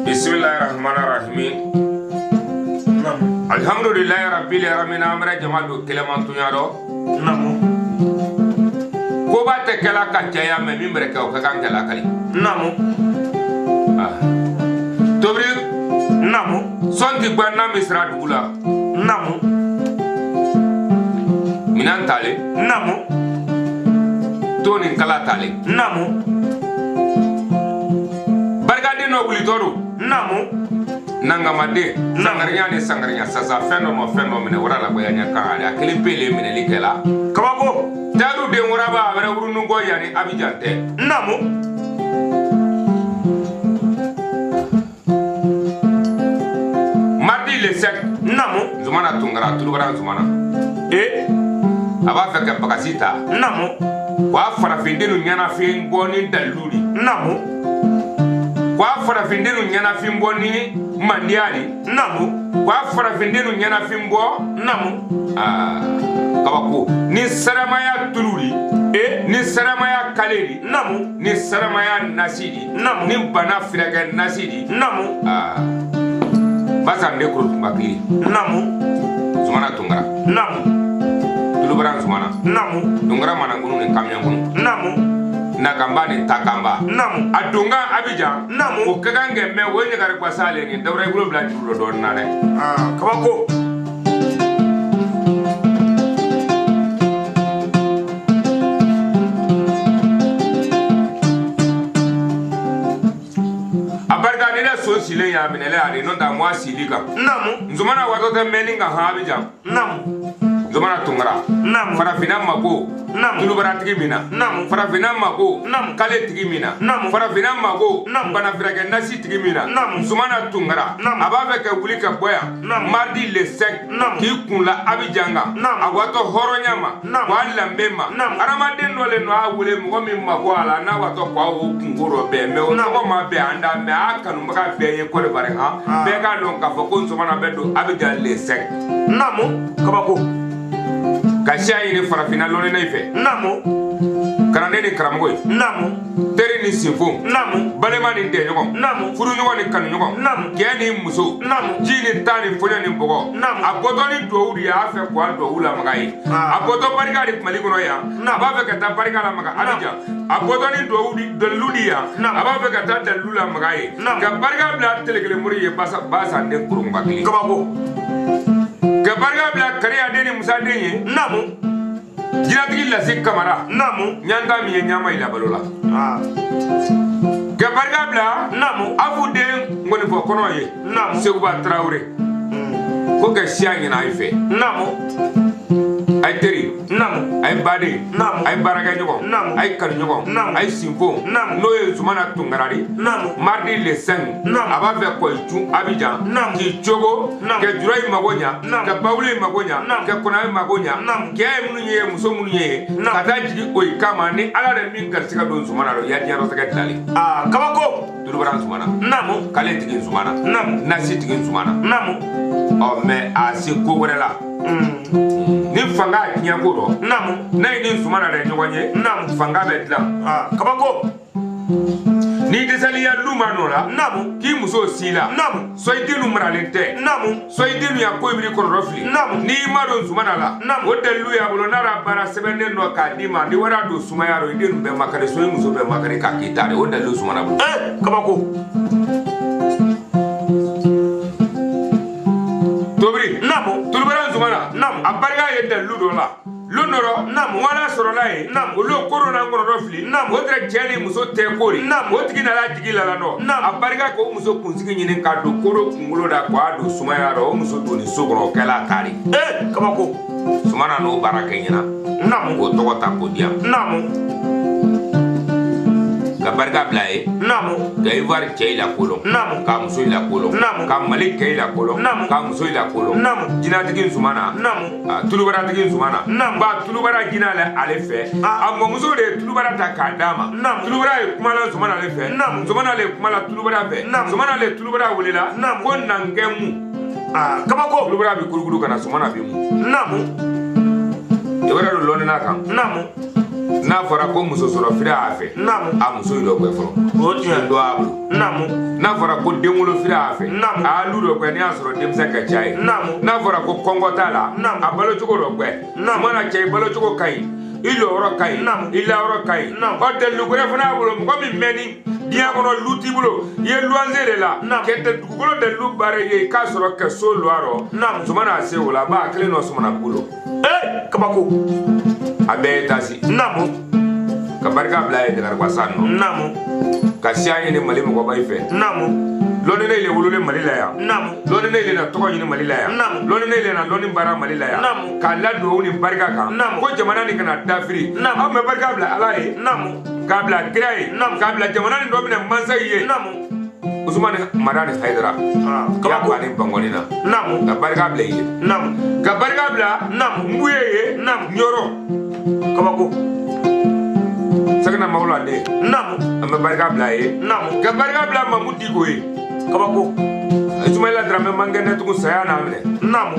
Bisimilahi rahmani rahimi. Alhamdulilahi rabbil alamin. An bɛra jama don kɛlɛmantunya rɔ. Koba tɛ kɛla ka caya, mais min bɛrɛ kɛ, o ka kan kɛ lakali. Ah. Tobiri. Naamu. Sɔn ti gba n'a misira dugu la. Naamu. Minan tale. Naamu. To ni kala tale. Naamu. Barikaden dɔ wulitɔ don. Naamu. Nangamaden sangarinya ni sangarinya sasa, fɛn dɔ ma fɛn dɔ minɛ wara la goya ɲɛ kan ale a kelen pele minɛli kɛla. Kabako. Tayiru den waraba a bɛrɛ wurunukɔ yanni Abijan tɛ. Naamu. Mardi le 5. Naamu. Zumana Tunkara, Tulubara Zumana. E. A b'a fɛ ka bagasi ta. Naamu. K'a farafindenw ɲɛnafin bɔ ni dalilu di. Naamu. K'a farafindenw ɲɛnafin bɔ ni mandiya di. Naamu. K'a farafindenw ɲɛnafin bɔ. Naamu. Aa, kabako ni saramaya tulu di. E. Ni saramaya kale di. Naamu. Ni saramaya nasi di. Naamu. Ni bana furakɛ nasi di. Naamu. Aa, Basan de korotunba kili. Naamu. Zumana Tunkara. Naamu. Tulubara Zumana. Naamu. Tunkara Manankunu ni Kamiyankunu. Naamu. Nakanba ni Takanba. Naamu. A donkan Abijan. Naamu. O ka kan kɛ, mais o ye ɲagari gwasa le ye. Dawura, i bolo bila juru dɔ dɔɔnin na dɛ. Aa, kabako. A barika ni ne so silen y'a minɛlɛ a de n'o tɛ a mɔ a sili kan. Naamu. Zumana watɔ tɛ mɛnni kan han Abijan. Naamu. Zumana Tunkara. Naamu. Farafinna mako. Naamu. Tulubaratigi min na. Naamu. Farafinna mako. Naamu. Kale tigi min na. Naamu. Farafinna mako. Naamu. Bana furakɛ nasi tigi min na. Naamu. Zumana Tunkara. Naamu. A b'a fɛ ka wuli ka bɔ yan. Naamu. Mardi le 5. Naamu. K'i kun la Abijan kan. Naamu. A watɔ hɔrɔnya ma. Naamu. K'a lanbe ma. Naamu. Hadamaden dɔ le nɔ a wele mɔgɔ min mako a la n'a watɔ k'a o kunko dɔ bɛn, mais o Naamu. tɔgɔ ma bɛn an da, mais a kanubaga bɛɛ ye Côte d'Ivoire han. Ah. Bɛɛ k'a dɔn k'a fɔ ko Zumana bɛ don Abijan le 5. Naamu, kabako. Ka siya ɲini farafinna lɔnninaw fɛ. Naamu. Kalanden ni karamɔgɔ ye. Naamu. Teri ni sinfon. Naamu. Balima ni dɛɲɔgɔn. Naamu. Furuɲɔgɔn ni kanuɲɔgɔn. Naamu. Cɛ ni muso. Naamu. Ji ni tan ni foɲɔ ni bɔgɔ. Naamu. A bɔtɔ ni duwawu de ye, a fɛ k'a duwawu lamaga ye. Ah. A bɔtɔ barika de Mali kɔnɔ yan. Naamu. A b'a fɛ ka taa barika lamaga Abijan. A bɔtɔ ni duwawu di dalilu di yan. Naamu. A b'a fɛ ka taa dalilu lamaga ye. Naamu. Ka barika bila telekele mori ye basa basa den kurunba kelen. Kabako. Ka barika bila kariya den ni musa den ye. Naamu. Jinatigi Lasi Kamara. Naamu. Ɲanta min ye ɲama i labalo la. Aa. Ka barika bila Naamu. Afu den ŋɔnifɔ kɔnɔ ye. Naamu. Seguba Tarawele. Ko ka siya ɲini a fɛ. Naamu. A ye teri. Naamu. A ye baden. Naamu. A ye baarakɛɲɔgɔn. Naamu. A ye kanuɲɔgɔn. Naamu. A ye sinfon. Naamu. N'o ye Zumana Tunkara de. Naamu. Mardi le 5. Naamu. A b'a fɛ k'o cun Abijan. Naamu. K'i cogo. Naamu. Ka jura in mago ɲa. Naamu. Ka bawule in mago ɲa. Naamu. Ka kɔnɔ in mago ɲa. Naamu. Kɛ ye minnu ye, muso minnu ye. Naamu. Ka taa jigin o kama ni Ala yɛrɛ min garisɛgɛ don Zumana rɔ, ya diɲɛlatigɛ dilalen. Aa, kabako. Tulubara Zumana. Naamu. Kale tigi Zumana. Naamu. Nasi tigi Zumana. Naamu. Ɔ, mais a se ko wɛrɛ la. Ni fanga tiɲɛ ko dɔ. Naamu. N'a ye ni Zumana yɛrɛ ɲɔgɔn ye. Naamu. Fanga bɛ dilan. Aa, kabako. N'i dɛsɛli ya lu ma nɔ la. Naamu. K'i muso si la. Naamu. Sɔ i dennu maralen tɛ. Naamu. Sɔ i dennu ya ko i b'i kɔrɔdɔ fili. Naamu. N'i ma don Zumana la. Naamu. O dalilu y'a bolo n'a y'a baara sɛbɛnnen dɔ k'a d'i ma, ni wari don sumaya rɔ, i dennu bɛɛ makari, sɔ i muso bɛɛ makari k'a k'i ta de, o dalilu Zumana bolo. Eh, kabako. Tobiri. Naamu. Tulubara Zumana. Naamu. A barika ye dalilu dɔ la. Lon dɔ rɔ. Naamu. Wala sɔrɔla yen. Naamu. Olu ye ko dɔ n'an kɔnɔdɔ fili. Naamu. O tɛ cɛ ni muso tɛ ko de. Naamu. O tigi nana jigi lala nɔ. Naamu. A barika k'o muso kunsigi ɲini k'a don koro kunkolo da k'a don sumaya rɔ, o muso donni so kɔnɔ, o kɛla a ta de. Eh, kabako. Sumana n'o baara kɛ ɲɛna. Naamu. K'o tɔgɔ ta k'o di yan. Naamu. Ka barika bila ye. Naamu. Ka Ivoire cɛ i la kolon. Naamu. Ka muso i la kolon. Naamu. Ka Mali cɛ i la kolon. Naamu. Ka muso i la kolon. Naamu. Jinatigi Zumana. Naamu. Tulubaratigi Zumana. Naamu. Ba tulubara jina le ale fɛ. Ah. A mɔmuso de ye tulubara ta k'a d'a ma. Naamu. Tulubara ye kuma la Zumana ale fɛ. Naamu. Zumana le kuma la tulubara fɛ. Naamu. Zumana le tulubara welela. Naamu. Ko nankɛ mu. Aa, kabako. Kulubara bɛ kulukulu ka na, Sumana bɛ mun. Naamu. I bɛ don lɔnni kan. Naamu. N'a fɔra ko muso sɔrɔ fira a fɛ, Naamu. a muso yi dɔ gbɛ fɔlɔ. O tiɲɛ. Dɔ a bolo. Naamu. N'a fɔra ko denwolo fira a fɛ, Naamu. a lu dɔ gbɛ n'i y'a sɔrɔ denmisɛn ka ca ye. Naamu. N'a fɔra ko kɔngɔ t'a la, Naamu. a balocogo dɔ gbɛ. Naamu. Sumana cɛ, i balocogo ka ɲi, i jɔyɔrɔ ka ɲi, Naamu. i layɔrɔ ka ɲi. Naamu. Ɔ, dalilu wɛrɛ fana y'a bolo, mɔgɔ min mɛnni diɲɛ kɔnɔ, lu t'i bolo, i ye luwanse de la. Naamu. Kɛ tɛ dugukolo dalilu baara ye i k'a sɔrɔ kɛ so lu a rɔ. Naamu. Sumana a se o la, a b'a kelen nɔ Sumana bugu lɔ. Ee, kabako. A bɛɛ ye taasi. Naamu. Ka barika bila ye Dagarikwa nɔ. Naamu. Ka siya ɲini Mali mɔgɔba i fɛ. Naamu. Lɔnni ne le wololen Mali la yan. Naamu. Lɔnni ne le na tɔgɔ ɲini Mali la yan. Naamu. Lɔnni ne le na lɔnni baara Mali la yan. Naamu. K'a la duwawu ni barika kan. Naamu. Ko jamana nin kana dafiri. Naamu. Aw bɛ barika bila Ala ye. Naamu. K'a bila kira ye. Naamu. K'a bila jamana nin dɔ minɛ mansa ye. Naamu. Usumani Madani Hayidara. Aa, Ya kabako. ko ani Bankɔni na. Naamu. Ka barika bila i ye. Naamu. Ka barika bila Naamu. Nbuye ye. Naamu. Ɲɔrɔ. Kabako. Sɛgɛnna Mawula den. Naamu. An bɛ barika bila a ye. Naamu. Ka barika bila Mamu Diko ye. Kabako. Ismaila Dramé man kɛnɛ tugun, saya n'a minɛ. Naamu.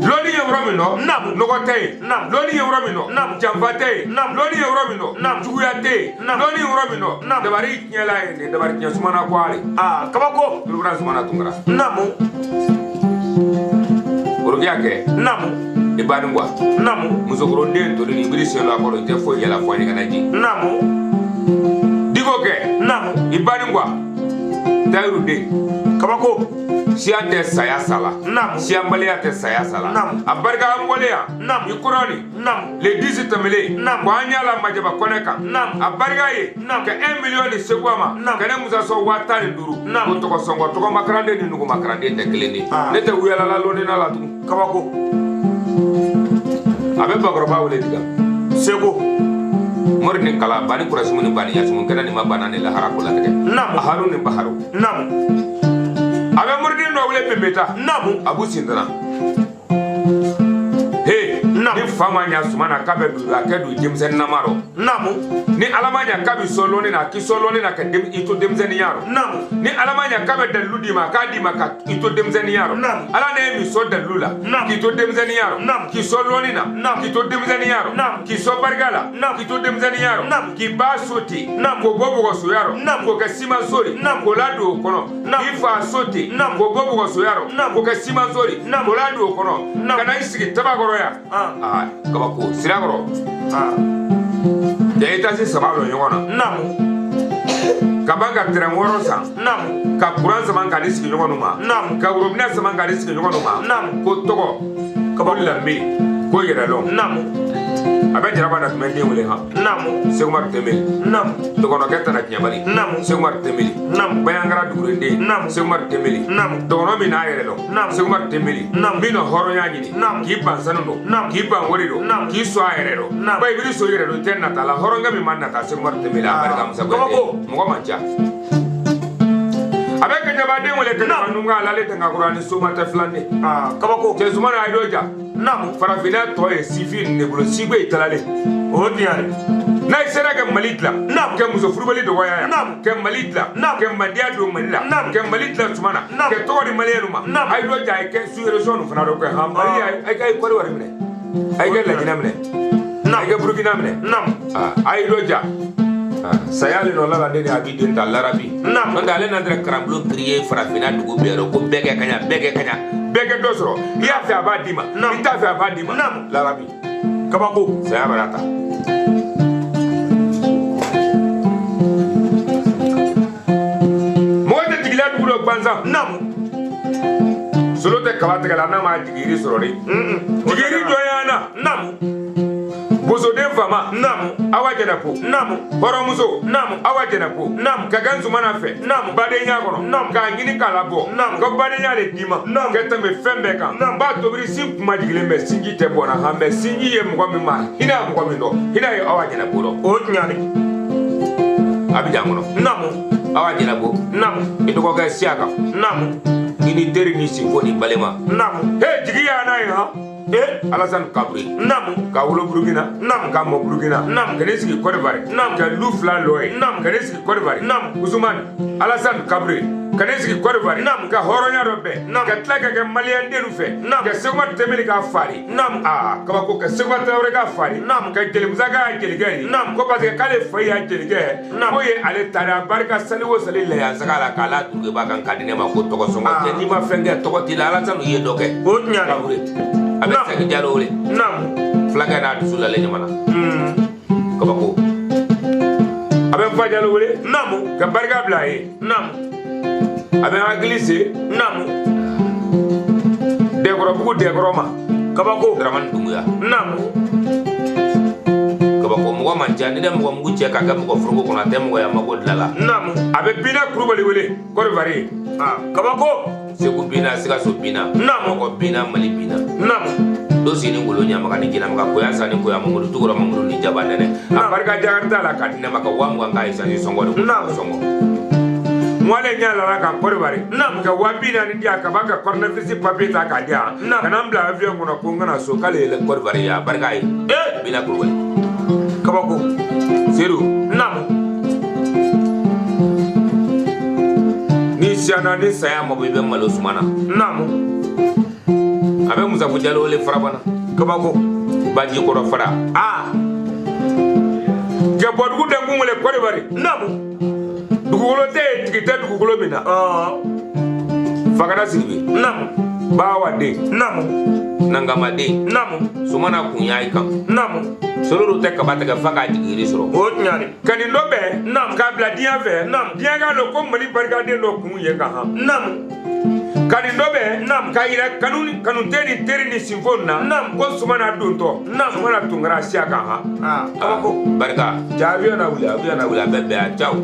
Lɔnni ye yɔrɔ min dɔn, Naamu. nɔgɔ tɛ yen. Naamu. Lɔnni ye yɔrɔ min dɔn, Naamu. janfa tɛ yen. Naamu. Lɔnni ye yɔrɔ min dɔn, Naamu. juguya tɛ yen. Naamu. Lɔnni ye yɔrɔ min dɔn, Naamu. dabari tiɲɛla ye nin dabari tiɲɛ Sumana ko ale. Aa, kabako. Kulubara Sumana Tunkara. Naamu. Orokiya kɛ. Naamu. I banin kuwa. Naamu. Musokɔrɔden tori ni i biri sen don a kɔrɔ, i tɛ foyi yɛlɛ fɔ a kana ji. Naamu. Diko kɛ. Naamu. I banin kuwa. Tayiru den. Kabako. Siya tɛ saya sala. Naamu. Siyanbaliya tɛ saya sala. Naamu. A barika an bɔlen yan. Naamu. I kɔrɔ nin. Naamu. Le 10 tɛmɛlen. Naamu. Ko an y'a la Majaba Kɔnɛ kan. Naamu. A barika ye. Naamu. Ka 1 million di Segu a ma. Naamu. Ka ne Musa sɔn 15,000. Naamu. Ko tɔgɔ sɔngɔ tɔgɔ makaranden ni nugu makaranden tɛ kelen ye. Ah. Ne tɛ wuyalala lɔnnina la tugun. Kabako. A bɛ bakɔrɔba wele diga. Segu. Mori ni kala bani kurasimu ni bani yasimu kɛnɛ ni ma bana ni lahara ko latigɛ. Naamu. Aharu ni baharu. Naamu. A bɛ moriden dɔ wele Bɛnbeta. Naamu. Abu Sintana. He. Naamu. Ni fa ma ɲa Sumana k'a bɛ don a kɛ don denmisɛnnin nama rɔ. Naamu. Ni Ala ma ɲa k'a bɛ sɔn lɔnni na, a k'i sɔn lɔnni na ka i to denmisɛnninya rɔ. Naamu. Ni Ala ma ɲa k'a bɛ dalilu d'i ma, a k'a d'i ma ka i to denmisɛnninya rɔ. Naamu. Ala ne ye min sɔn dalilu la, Naamu. k'i to denmisɛnninya rɔ, Naamu. k'i sɔn lɔnni na, Naamu. k'i to denmisɛnninya rɔ, Naamu. k'i sɔn barika la, Naamu. k'i to denmisɛnninya rɔ, Naamu. k'i ba so ten, Naamu. k'o bɔ bɔgɔsoya rɔ, Naamu. k'o kɛ simanso de, Naamu. k'o ladon o kɔnɔ, Naamu. k'i fa so ten, Naamu. k'o bɔ bɔgɔsoya rɔ, Naamu. k'o kɛ simanso de, Naamu. k'o ladon o kɔnɔ, Naamu. ka na i sigi tabakɔrɔ yan. Ah. Aa, kabako, sira kɔrɔ. Aa. Ja etasi saba lɔ ɲɔgɔn na. Naamu. Ka ban ka tɛrɛn wɔɔrɔ san. Naamu. Ka kuran sama k'a di sigiɲɔgɔnw ma. Naamu. Ka worobinɛ sama k'a di sigiɲɔgɔnw ma. Naamu. Ko tɔgɔ, ko lambe, ko yɛrɛlɔn. Naamu. A bɛ jaraba na tun bɛ den wele han. Naamu. Sekumaru Tembeli. Naamu. Dɔgɔnɔkɛ tana tiɲɛbali. Naamu. Sekumaru Tembeli. Naamu. Bayankara dugurenden. Naamu. Sekumaru Tembeli. Naamu. Dɔgɔnɔ min n'a yɛrɛ lɔn. Naamu. Sekumaru Tembeli. Naamu. Min na hɔrɔnya ɲini. Naamu. K'i ban sanu dɔ. Naamu. K'i ban wari dɔ. Naamu. K'i sɔn a yɛrɛ dɔ. Naamu. Ba i b'i sɔn i yɛrɛ dɔ i tɛ nata la. Hɔrɔnkɛ min ma nata Sekumaru Tembeli a barika Musa Kuyate. Kabako. Mɔgɔ man ca. A bɛ kɛɲɛbaden wele kɛɲɛba numu alale tɛ nka kɔrɔ ani soma tɛ filan de. Aa, kabako. Cɛ Sumana a ye dɔ ja. Naamu. Farafinna tɔ ye sifin de bolo siko ye talalen. O tiɲɛ de. N'a ye sera ka Mali dilan. Naamu. Ka muso furubali dɔgɔya yan. Naamu. Ka Mali dilan. Naamu. Ka mandiya don Mali la. Naamu. Ka Mali dilan Sumana. Naamu. Ka tɔgɔ di maliyɛnw ma. Naamu. A ye dɔ ja a ye kɛ sous-région ninnu fana dɔ kɛ han. Mali a ye ka Côte d'Ivoire minɛ. A ye ka Laginɛ minɛ. A ye ka Burukina minɛ. Naamu. A ye dɔ ja. Saya le nɔ la den a b'i den ta larabi. Naamu. N'o tɛ ale nana karanbulon créer farafinna dugu bɛɛ rɔ ko bɛɛ kɛ ka ɲa bɛɛ kɛ ka ɲa bɛɛ kɛ dɔ sɔrɔ i y'a fɛ a b'a d'i ma. Naamu. I t'a fɛ a b'a d'i ma. Naamu. Larabi. Kabako. Saya b'a ta. Mɔgɔ tɛ jigiya dugu dɔ gansan. Naamu. Solo tɛ kaba tigɛ la n'a ma jigiri sɔrɔ de. Jigiri jɔnya na. Naamu. Bosoden fama. Naamu. Awa Jɛnɛpo. Naamu. Hɔrɔnmuso. Naamu. Awa Jɛnɛpo. Naamu. Ka kɛ Nsumana fɛ. Naamu. Badenya kɔnɔ. Naamu. K'a ɲini k'a labɔ. Naamu. Ka badenya de d'i ma. Naamu. Ka tɛmɛ fɛn bɛɛ kan. Naamu. Ba tobiri sin kuma jigilen bɛ sinji tɛ bɔnna han mɛ sinji ye mɔgɔ min ma hinɛ ye mɔgɔ min dɔn hinɛ ye Awa Jɛnɛpo dɔn. O tiɲɛ de. Abidjan kɔnɔ. Naamu. Awa Jɛnɛpo. Naamu. I dɔgɔkɛ siya kan. Naamu. I ni teri ni sinfo ni balima. Naamu. He jigi y'a n'a ye han. E. Alassane Kabure. Naamu. Ka wolo Burukina. Naamu. Ka mɔ Burukina. Naamu. Ka ne sigi Côte d'Ivoire. Naamu. Ka lu fila lɔ ye. Naamu. Ka ne sigi Côte d'Ivoire. Naamu. Ousmane Alassane Kabure, ka ne sigi Côte d'Ivoire. Naamu. Ka hɔrɔnya dɔ bɛn. Naamu. Ka tila ka kɛ maliyɛn denw fɛ. Naamu. Ka Sekuba Tɛmɛli ka fari. Naamu. Aa, kabako, ka Sekuba Tarawele ka fari. Naamu. Ka Jelimusa k'a jelikɛ ye. Naamu. Ko parce que k'ale fa y'a jelikɛ. Naamu. K'o ye ale ta de, a barika sali o sali lɛyansaga la k'a la durukeba kan k'a di ne ma ko tɔgɔ sɔngɔ. Ah. Cɛ, n'i ma fɛn kɛ, tɔgɔ t'i la. Alassane ye dɔ kɛ. O tiɲɛ de. Kabure. A bɛ Naamu. Saki Jalo wele. Naamu. Fulakɛ n'a dusu lalen ɲamana. Kabako. A bɛ Nfa Jalo wele. Naamu. Ka barika bila a ye. Naamu. A bɛ hakili se. Naamu. Dɛkɔrɔbugu dɛkɔrɔ ma. Kabako. Dramani Dunbuya. Naamu. Kabako, mɔgɔ man ca ni tɛ mɔgɔ mugu cɛ k'a kɛ mɔgɔ foroko kɔnɔ, a tɛ mɔgɔ ya mako dilan la. Naamu. A bɛ Bina Kulubali wele Côte d'Ivoire. Aa, kabako. Segu Bina, Sikaso Bina. Naamu. Mɔgɔ Bina, Mali Bina. Naamu. Do sini ngolo ɲamaga ni jinamaga koya sani koya Mamadu Tugura Mamadu ni jaba nɛnɛ. A Naamu. barika jakarita la k'a di ne ma ka 20,000 k'a essence sɔngɔ de. Naamu. Sɔngɔ. Ŋwale ɲɛ lala ka Côte d'Ivoire. Naamu. Ka 40,000 di yan ka ban ka coronavirus papier ta k'a di yan. Naamu. Ka na n bila avion kɔnɔ ko n kana so k'ale ye Côte d'Ivoire ye, a barika ye. E. Bina Kulubali. Kabako. Seydou. Naamu. Ni siyana ni saya mabɔ, i bɛ malo suma na. Naamu. A bɛ Musafu Jalo wele Farabana. Kabako. Baji kɔrɔ fara. Aa. Ka Bɔdugu dankun wele Côte d'Ivoire. Naamu. Dugukolo tɛ yen, tigi tɛ dugukolo min na. Ɔɔ. Fakada Sidibe. Naamu. Bawa den. Naamu. Nangama den. Naamu. Sumana kun y'a kan. Naamu. Solo tɛ kaba tigɛ f'a k'a jigiri sɔrɔ. O tiɲɛ de. Ka nin dɔ bɛn. Naamu. K'a bila diɲɛ fɛ. Naamu. Diɲɛ k'a dɔn ko Mali barikaden dɔ kun ye ka han. Naamu. Ka nin dɔ bɛn. Naamu. K'a yira kanu kanute ni teri ni sinfo na. Naamu. Ko Sumana dontɔ. Naamu. Sumana Tunkara siya kan han. Aa, kabako. Barika. Ja avion na wuli, avion na wuli, a bɛ bɛn a caw.